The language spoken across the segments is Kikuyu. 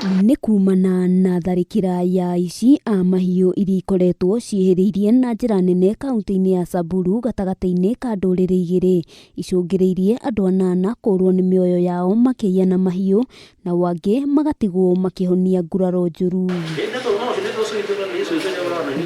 Nĩ kumana na tharĩkĩra ya aici a mahiũ iria ikoretwo ciĩhĩrĩirie na njĩra nene kaunti-inĩ ya Samburu gatagatĩ-inĩ ka ndũrĩrĩ igĩrĩ, icũngĩrĩirie andũ anana kũrwo nĩ mĩoyo yao makĩiya na mahiũ nao angĩ magatigwo makĩhonia nguraro njũru.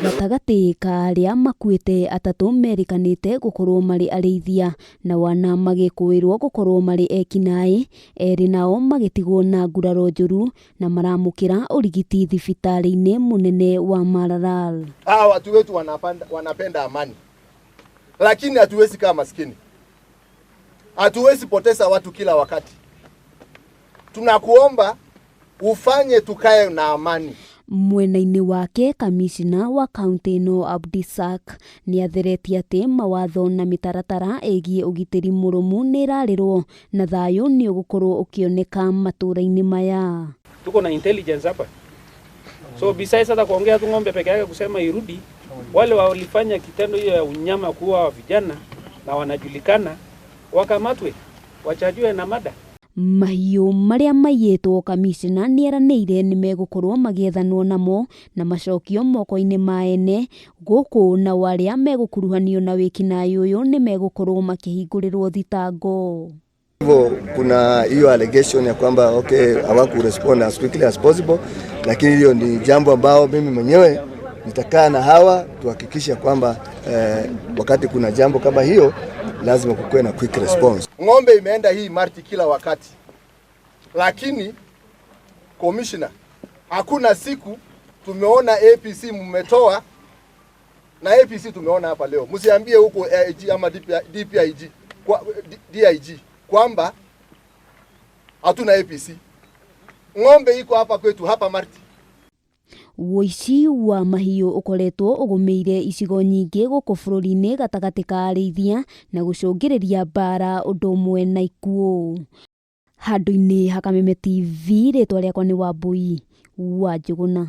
Gatagatĩ ka arĩa makuĩte atatũ merĩkanĩte gũkorwo marĩ arĩithia nao ana magĩkũĩrwo gũkorwo marĩ ekinaĩ, erĩ nao magĩtigwo na nguraro njũru na maramũkĩra ũrigiti thibitarĩ-inĩ mũnene wa Maralal. Hawa watu wetu wanapenda amani, lakini hatuwezi kaa maskini, hatuwezi poteza watu kila wakati. Tunakuomba ufanye tukae na amani. Mwena-inĩ wake kamishna wa kaunti ĩno Abdisak nĩ atheretie atĩ mawatho na mĩtaratara ĩgiĩ ũgitĩri mũrũmu nĩ ĩrarĩrwo na thayũ nĩ ũgũkorwo ũkĩoneka matũũra-inĩ maya. Tuko na intelligence hapa, so besides hata kuongea tu ng'ombe peke yake kusema irudi, wale walifanya kitendo hiyo ya unyama kuua vijana na wanajulikana, wakamatwe, wachargiwe na murder. Mahiũ marĩa maiyĩtwo kamishna nĩ eranĩire nĩ megũkorwo magĩethanwo namo na macokio moko-inĩ ma ene gũkũ, nao arĩa megũkuruhanio na wĩkinaĩ ũyũ nĩ megũkorwo makĩhingũrĩrwo thitango. Hivyo kuna hiyo allegation ya kwamba okay, hawaku respond as quickly as possible, lakini hiyo ni jambo ambao mimi mwenyewe nitakaa na hawa tuhakikishe kwamba wakati kuna jambo kama hiyo lazima kukuwe na quick response. Ng'ombe imeenda hii Marti kila wakati, lakini commissioner, hakuna siku tumeona APC mmetoa na APC tumeona hapa leo. Msiambie huko AIG ama DPIG kwa, DIG kwamba hatuna APC. Ng'ombe iko hapa kwetu hapa Marti. Ũici wa mahiũ ũkoretwo ũgũmĩire icigo nyingĩ gũkũ bũrũri-inĩ gatagatĩ ka arĩithia na gũcũngĩrĩria mbara ũndũ ũmwe na ikuũ. Handũ-inĩ ha Kameme TV, rĩtwa rĩakwa nĩ Wambui wa Njũgũna.